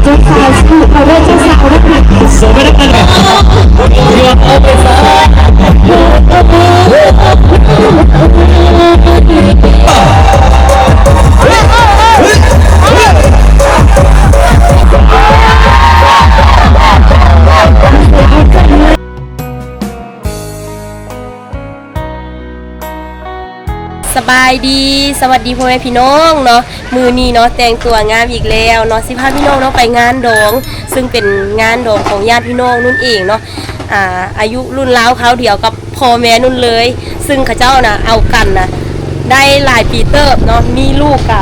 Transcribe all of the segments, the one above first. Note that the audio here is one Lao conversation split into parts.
ເຈົ້າສາວ ເຈົ້າສາວ ສະບາຍດີ ສະຫວັດດີພໍ່ແມ່ພີ່ນ້ອງເນາະ. ມື້ນີ້ເນາະ ແຕ່ງຕົວງາມອີກແລ້ວເນາະ ຊິພາພີ່ນ້ອງເນາະໄປງານດອງ ຊຶ່ງເປັນງານດອງຂອງຍາດພີ່ນ້ອງນຸ່ນເອງເນາະ. ອາ ອາຍຸລຸ້ນລາວຄາວດຽວກັບພໍ່ແມ່ນຸ່ນເລີຍ ຊຶ່ງເຂົາເຈົ້ານະເອົາກັນນະໄດ້ຫຼາຍປີເຕີບເນາະ ມີລູກກະ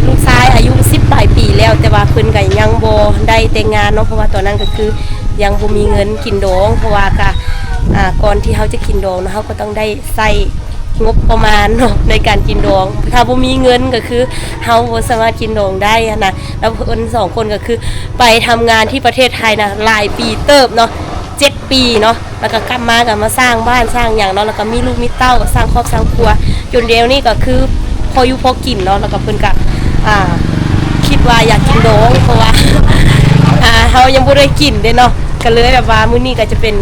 ລູກຊາຍອາຍຸສິບປາຍປີແລ້ວ ແຕ່ວ່າເພິ່ນກະຍັງບໍ່ໄດ້ແຕ່ງງານເນາະ ເພາະວ່າຕອນນັ້ນກະຄືຍັງບໍ່ມີເງິນກິນດອງ ເພາະວ່າກະ ອາ ກ່ອນທີ່ເຮົາຈະກິນດອງເນາະ ເຮົາກະຕ້ອງໄດ້ໃຊ້ ງົບປະມານເນາະໃນການກິນດອງ ຖ້າບໍ່ມີເງິນກະຄືເຮົາບໍ່ສາມາດກິນດອງໄດ້ຫັ້ນນະ. ແລ້ວເພິ່ນສອງຄົນກະຄືໄປທຳງານທີ່ປະເທດໄທນະຫຼາຍປີເຕີບເນາະ ເຈັດປີເນາະ ແລ້ວກະກັບມາກະມາສ້າງບ້ານສ້າງຫຍັງເນາະ ແລ້ວກະມີລູກມີເຕົ້າ ສ້າງຄອບສ້າງຄົວ ຈົນດຽວນີ້ກະຄືພໍຢູ່ພໍກິນເນາະ. ແລ້ວກະເພິ່ນກະ ອາ ຄິດວ່າຢາກກິນດອງ ເພາະວ່າ ອາ ເຮົາຍັງບໍ່ໄດ້ກິນເດ້ເນາະ ກະເລີຍແບບວ່າມື້ນີ້ກະຈະເປັນ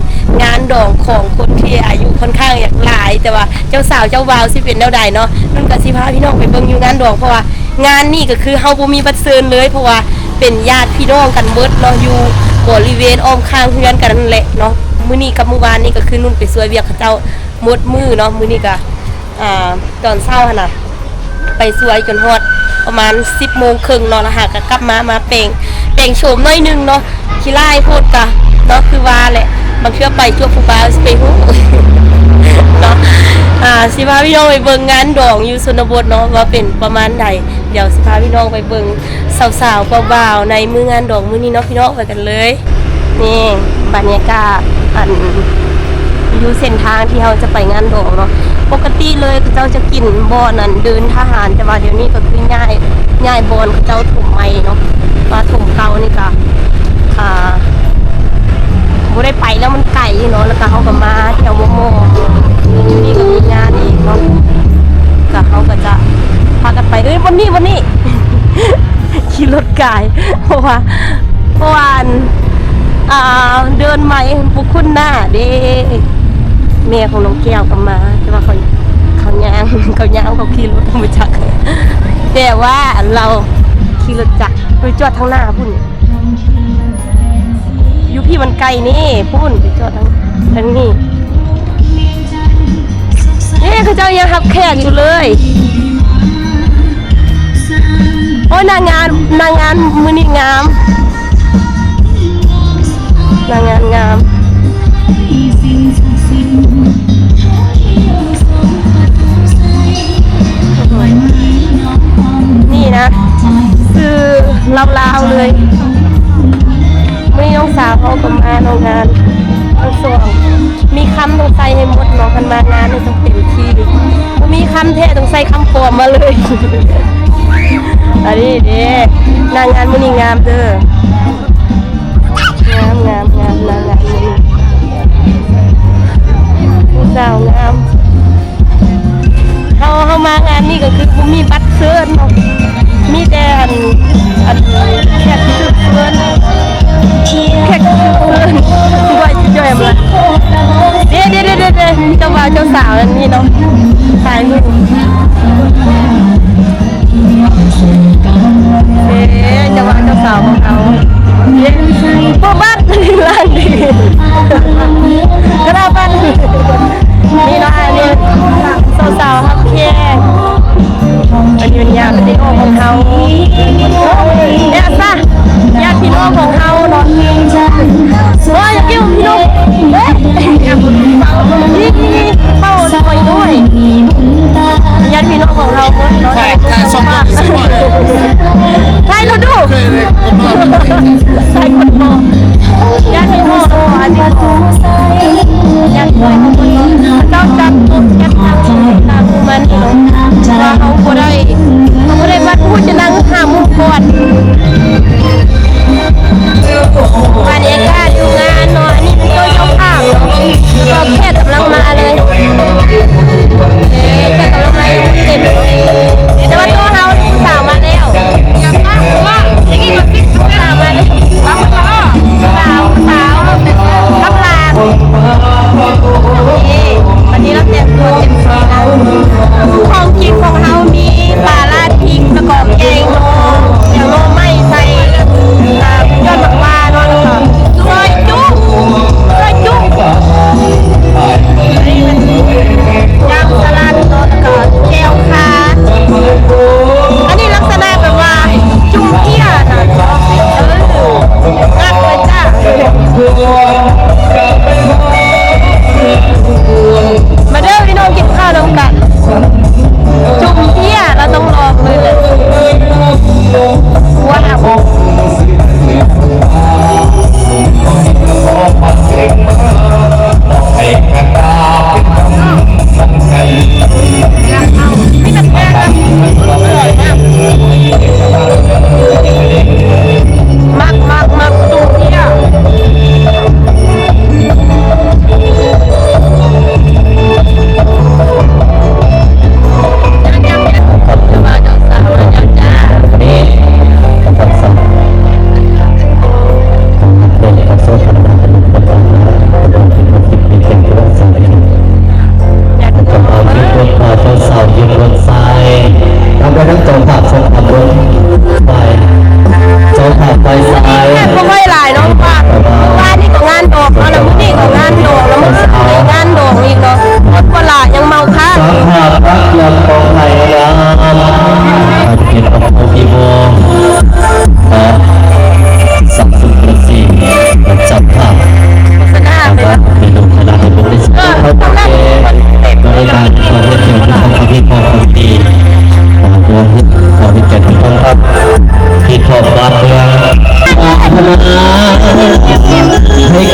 ງານດອງຂອງຄົນທີ່ອາຍຸຄ່ອນຂ້າງຢາກຫຼາຍ ແຕ່ວ່າເຈົ້າສາວເຈົ້າບ່າວຊິເປັນແນວໃດເນາະ ນຸ່ນກະຊິພາພີ່ນ້ອງໄປເບິ່ງຢູ່ງານດອງ ເພາະວ່າງານນີ້ກະຄືເຮົາບໍ່ມີບັດເຊີນເລີຍ ເພາະວ່າເປັນຍາດພີ່ນ້ອງກັນເບິດເນາະ ຢູ່ບໍລິເວນອ້ອມຂ້າງເຮືອນກັນຫັ້ນແຫຼະເນາະ. ມື້ນີ້ກັບມື້ວານນີ້ກະຄືນຸ່ນໄປຊ່ວຍວຽກເຂົາເຈົ້າໝົດມື້ເນາະ ມື້ນີ້ກະ ອາ ຕອນເຊົ້າຫັ້ນນະ ໄປຊ່ວຍຈົນຮອດປະມານສິບໂມງເຄິ່ງເນາະ ແລ້ວຫາກະກັບມາ ມາແປງ ແປງໂສມໜ້ອຍໜຶ່ງເນາະ ຂີ້ລ້າຍໂພດກະເນາະ ຄືວ່າແຫຼະ ບາງເທື່ອໄປຈົວບຜູ້ບ່າວຊິໄປຮູ້ເນາະ. ອາ ຊິພາພີ່ນ້ອງໄປເບິ່ງງານດອງຢູ່ຊົນນະບົດເນາະ ວ່າເປັນປະມານໃດ ດຽວຊິພາພີ່ນ້ອງໄປເບິ່ງສາວໆ ບ່າວໆ ໃນມື້ງານດອງມື້ນີ້ເນາະ ພີ່ນ້ອງ ໄປກັນເລີຍ. ນີ້ບັນຍາກາດ ອັນ ຢູ່ເສັ້ນທາງທີ່ເຮົາຈະໄປງານດອງເນາະ ປົກກະຕິເລີຍເຂົາເຈົ້າຈະກິນບ່ອນ ອັນ ເດີ່ນທະຫານ ແຕ່ວ່າດຽວນີ້ກະຄືຍ້າຍ ຍ້າຍບ່ອນ ເຂົາເຈົ້າຖົມໃໝ່ເນາະ ວ່າຖົມເກົ່ານີ້ກະ ອາ ບໍ່ໄດ້ໄປແລ້ວມັນໄກເນາະ ແລ້ວກະເຮົາກະມາແຖວມໍ່ໆ ຢູ່ນີ້ກະມີງານອີກເນາະ ກະເຮົາກະຈະພາກັນໄປ ເອີຍ ບ່ອນນີ້ ບ່ອນນີ້ ຂີ່ລົດກາຍ ເພາະວ່າ ເພາະວ່າ ອັນ ອາ ເດີ່ນໃໝ່ບໍ່ຄຸ້ນໜ້າເດ້. ແມ່ຂອງນ້ອງແກ້ວກະມາ ແຕ່ວ່າເຂົາ ເຂົາຍ່າງ ເຂົາຍ່າງ ເຂົາຂີ່ລົດ ບໍ່ຈັກ ແຕ່ວ່າ ອັນ ລາວຂີ່ລົດຈັກ ໄປຈອດທາງໜ້າພຸ້ນ ຢູ່ພີ້ມັນໄກນີ້ ພຸ້ນໄປຈອດທາງ ທາງນີ້. ເອີ ເຂົາເຈົ້າຍັງຮັບແຂກຢູ່ເລີຍ. ໂອ້ຍ ນາງງາມ ນາງງາມມື້ນີ້ງາມ ນາງງາມງາມ. ນີ້ນະ ຊື່ລາວໆ ເລີຍ. ມື້ນີ້ນ້ອງສາວເຮົາກະມາເນາະ ງານທັງສອງ ມີຄຳຕ້ອງໃສ່ໃຫ້ໝົດເນາະ ຄັນມາງານນີ້ຕ້ອງເຕັມທີ່ ບໍ່ມີຄຳແທ້ຕ້ອງໃສ່ຄຳປອມມາເລີຍ. ອັນນີ້ເດ້ ນາງງາມມື້ນີ້ງາມເດີ ງາມ ງາມ ງາມ ນາງງາມມື້ນີ້ ຜູ້ສາວງາມ. ເຮົາ ເຮົາມາງານນີ້ກະຄືບໍ່ມີບັດເຊີນເນາະ ມີແຕ່ ອັນ ອັນ ແຂກຖືກເຊີນ ແຂກຖືກເຊີນ ດ້ວຍ ດ້ວຍ ເດ້ ເດ້ ເຈົ້າບ່າວເຈົ້າສາວນັ້ນນີ້ເນາະ ຖ່າຍຮູບ. ເດ້ ເຈົ້າບ່າວເຈົ້າສາວຂອງເຮົາ ເດ້ ບໍ່ບັດ ລ້າງດີ ກະລາບັດ ນີ້ເນາະ ອັນນີ້ສາວໆ ຮັບແຂກ ອັນນີ້ເປັນຍາດພີ່ນ້ອງຂອງເຮົາ ແລ້ວຊະ ຍາດພີ່ນ້ອງຂອງເຮົາເນາະ. ໂອ້ຍ ຢ່າເກັບພີ່ນ້ອງ ເອີຍ ນີ້ ນີ້ ນີ້ ເປົ່າໜ້ອຍດ້ວຍ ຍາດພີ່ນ້ອງຂອງເຮົາໝົດເນາະ ຖ່າຍ ຖ່າຍສອງ ຖ່າຍລະດູ ຖ່າຍຄົນບໍ່ ຍາດພີ່ນ້ອງ ອັນນີ້ ຍາດເອື້ອຍຂອງເພິ່ນເນາະ.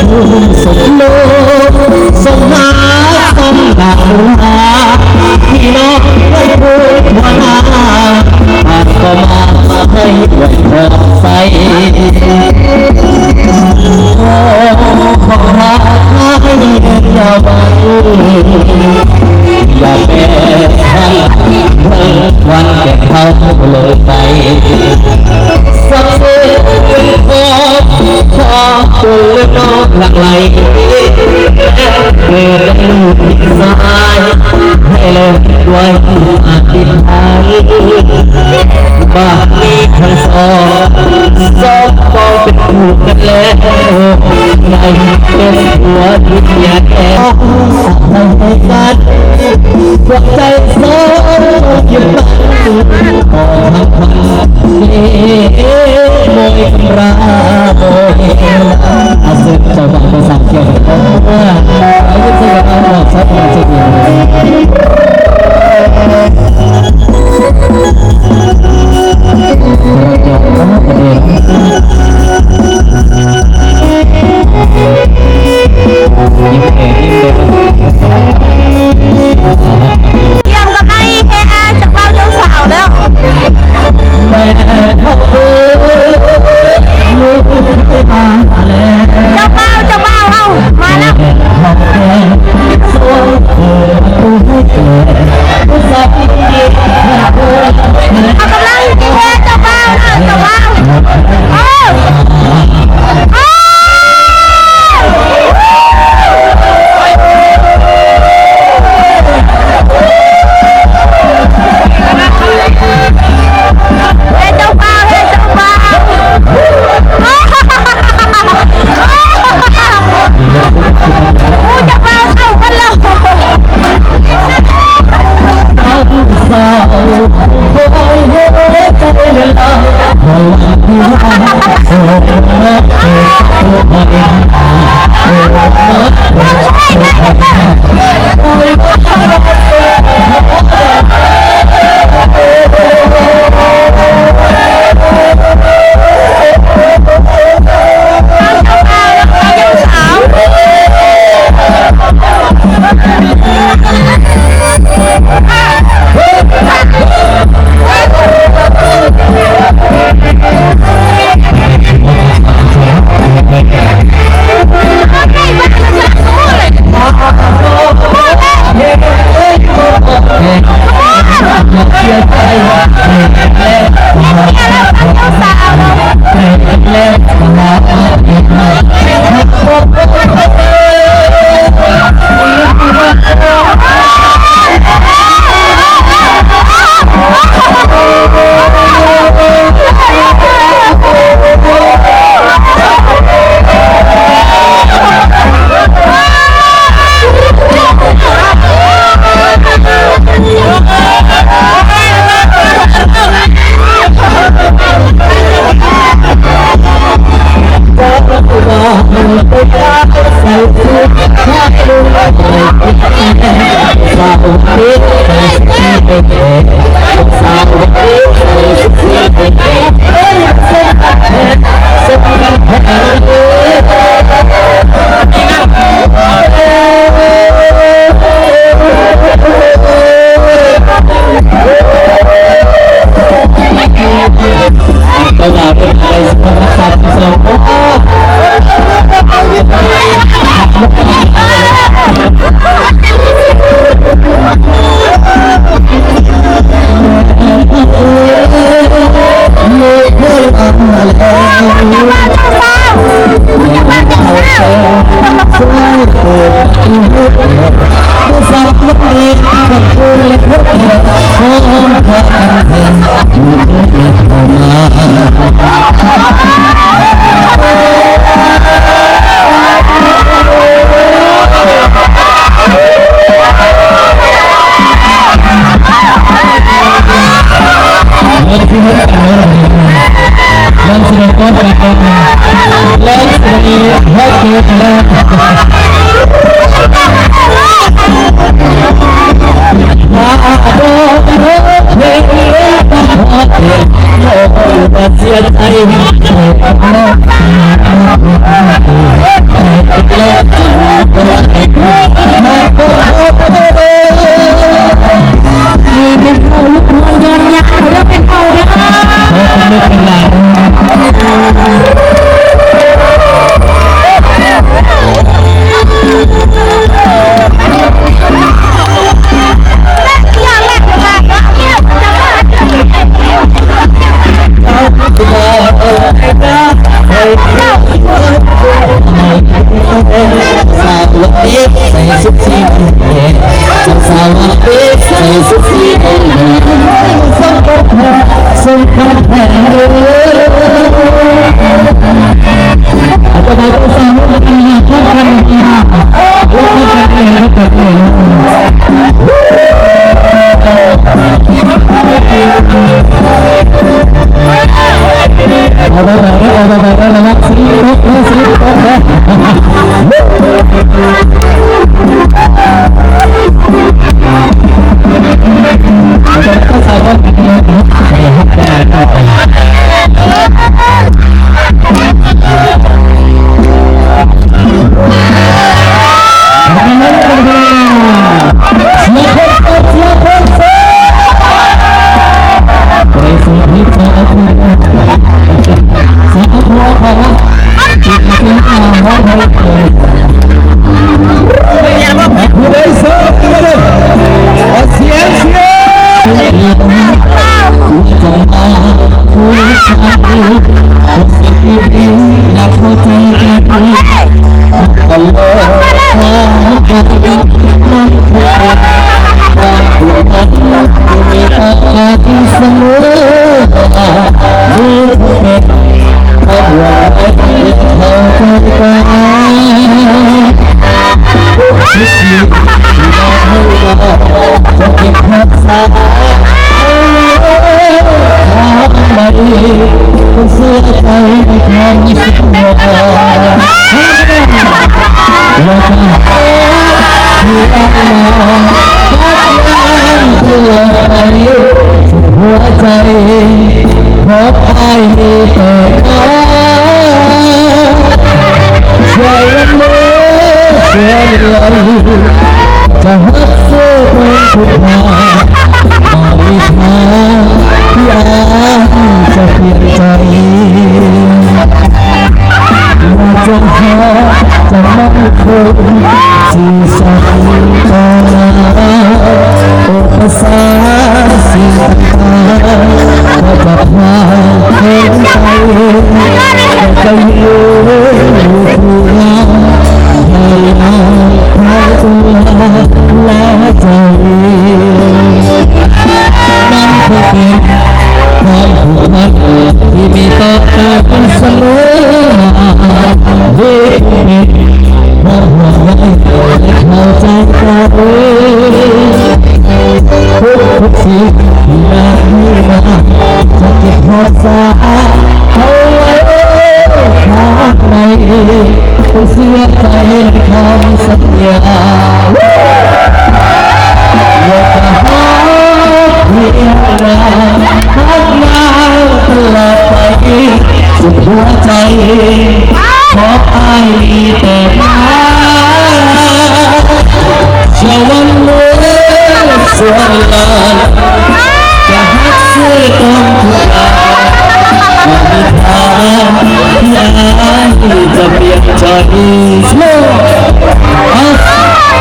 ຄຸນສົມໂລ ສົມຫາ ສົມໜ້າຄູຫາ ພີ່ນ້ອງເອື້ອຍພູນທົ່ວໜ້າ ຕ່າງກໍມາໃຫ້ອວຍພອນໃສ່ ຂໍພາໃຫ້ຍາວວັນ ຢ່າແປພັນເບິ່ງວັນແກ່ເຮົາລົງໄປ ສັກເສນຂອງ ຂອງຕົນແລະນ້ອງຫຼັ່ງໄຫຼ ເກີດລູກຊາຍ ໃຫ້ແລະດ້ວຍອະທິຖານ ບາດນີ້ທັງສອງ ສອງ ສອງເປັນຄູ່ກັນແລ້ວ ໄດ້ເປັນຜົວເມຍແທ້ ໃຫ້ກັນ ພວກໃຈສອງເຈົ້າເກັບໄວ້ ຂໍຮັກພັນເດໂມຍກຳລາໂມຍ ອາເຊີນເຈົ້າບ່າວໄປສາມແກ້ວກັນເດີ ອາຍຸເທົ່າໃດເອົາຊອບມາເຊີນ ຕຽມກັນໄປແທ້ ຈະເປົ່າເຈົ້າສາວແລ້ວ ເຈົ້າບ່າວ ເຈົ້າບ່າວເຮົາມາແລ້ວ ເອົາກຳລັງໃຈແທ້ເຈົ້າບ່າວເດີ ເຈົ້າບ່າວ ເອີ ເອີ ເອີ ເຈົ້າບ່າວ ເອີ ເຈົ້າບ່າວ ໂອ້ຍ ຈະເວົ້າເຂົ້າກັນແລ້ວ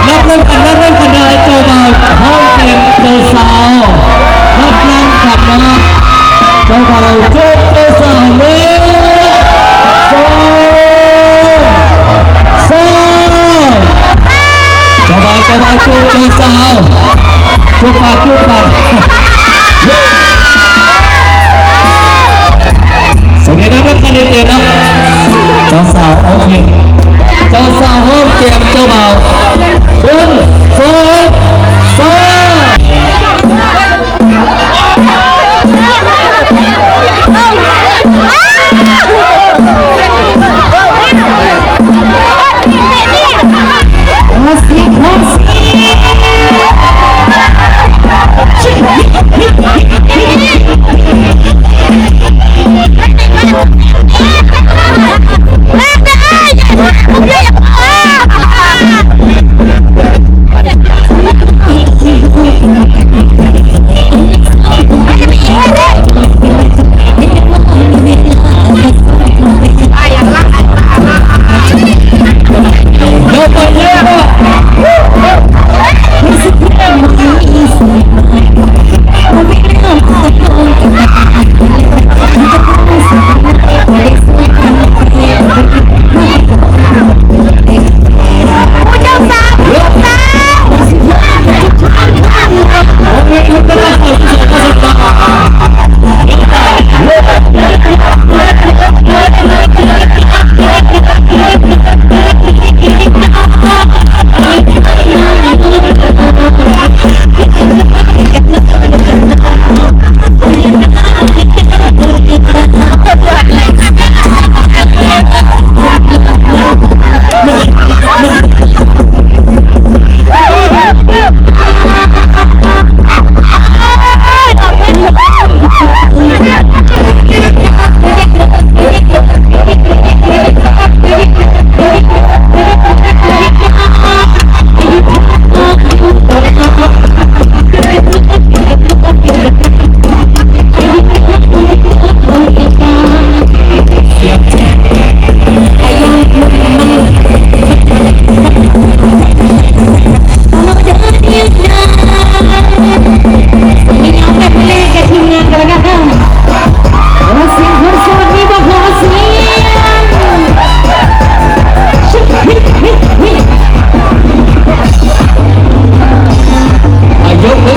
ນັບນຳກັນ ນັບນຳກັນເດີ ເຈົ້າບ່າວ ພ້ອມແຕ່ງເຈົ້າສາວ ນັບນຳກັນເນາະ ເຈົ້າບ່າວ ຈົບ ເຈົ້າສາວ ໜຶ່ງ ສອງ ສາມ ເຈົ້າບ່າວ ເຈົ້າບ່າວ ຈົບ ເຈົ້າສາວ ຈູບປາກ ຈູບປາກ ສະເດັດນຳກັນເດີເນາະ ເຈົ້າສາວ ໂອເຄ ເຈົ້າສາວ ຫອມແກ້ມເຈົ້າບ່າວ ໜຶ່ງ ສອງ ສາມ.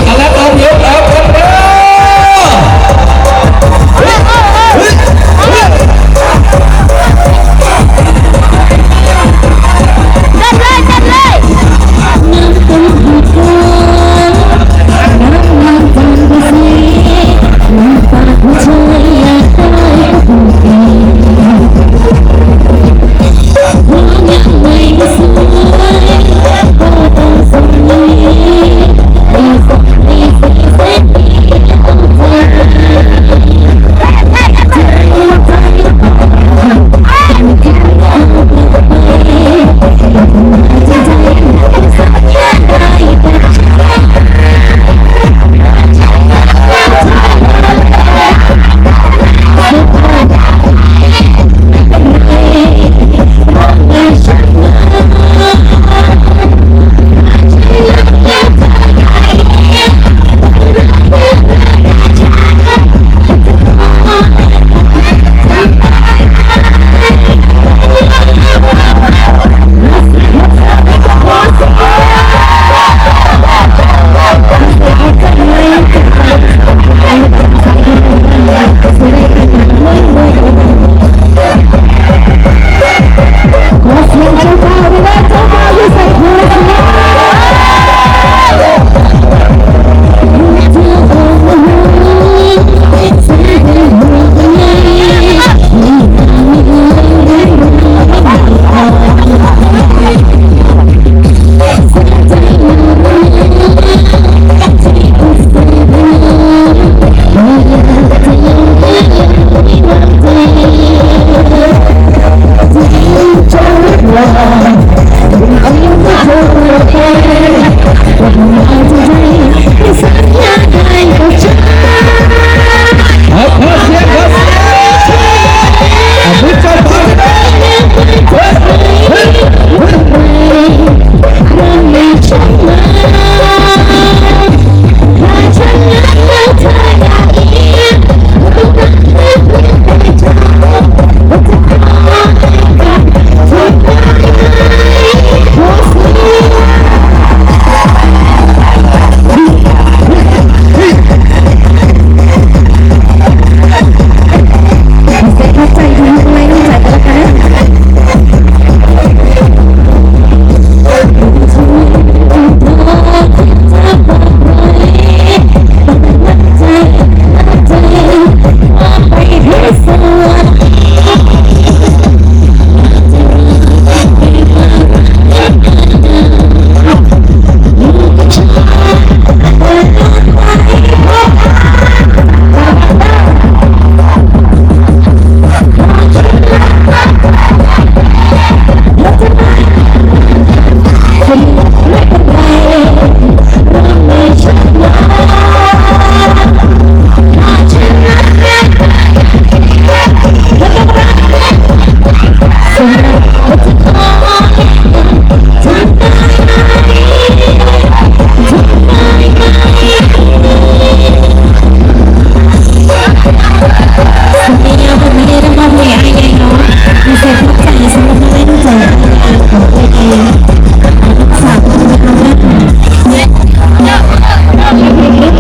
ເອົາລະ ເອົາ ເອົາ ເອົາ ເອົາ ເອີ ເຮີ້ຍ ເຮີ້ຍ ເຮີ້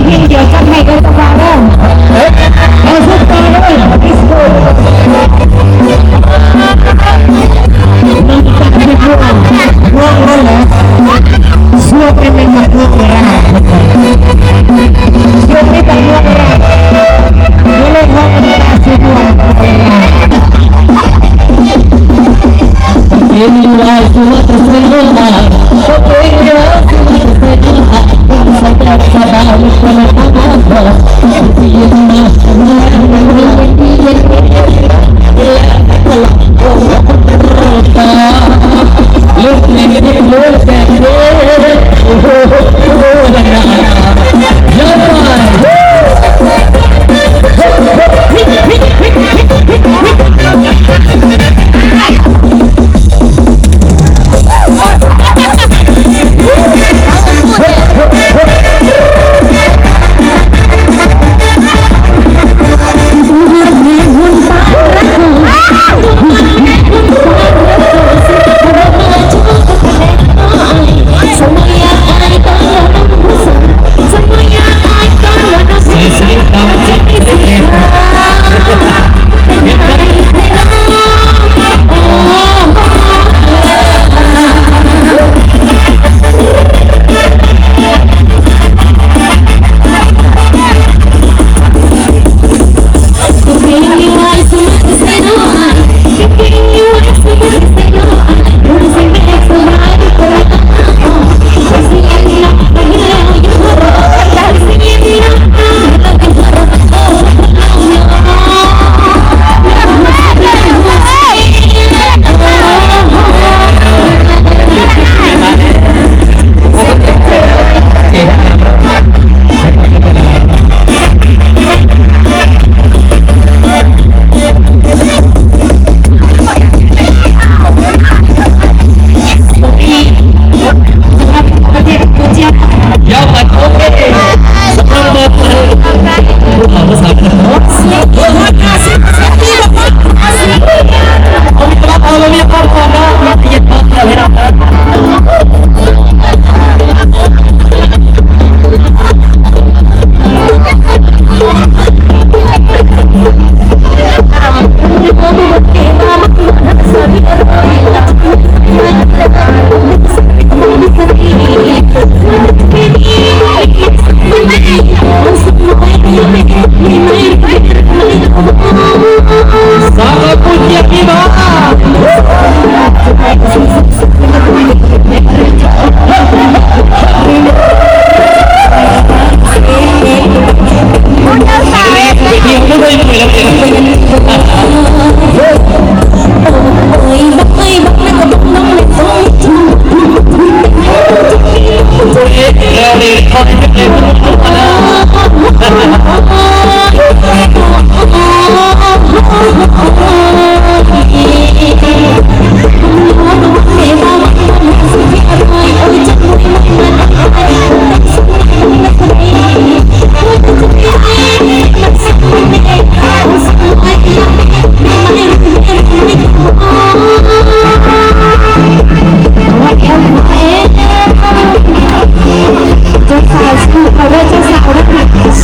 ຍ ເຕັ້ນເລີຍ ເຕັ້ນເລີຍ.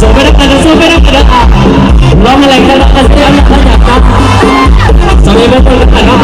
Sobra kada, sobra kada. Ah, vamos a la izquierda, vamos a la izquierda. Sobra kada, sobra kada.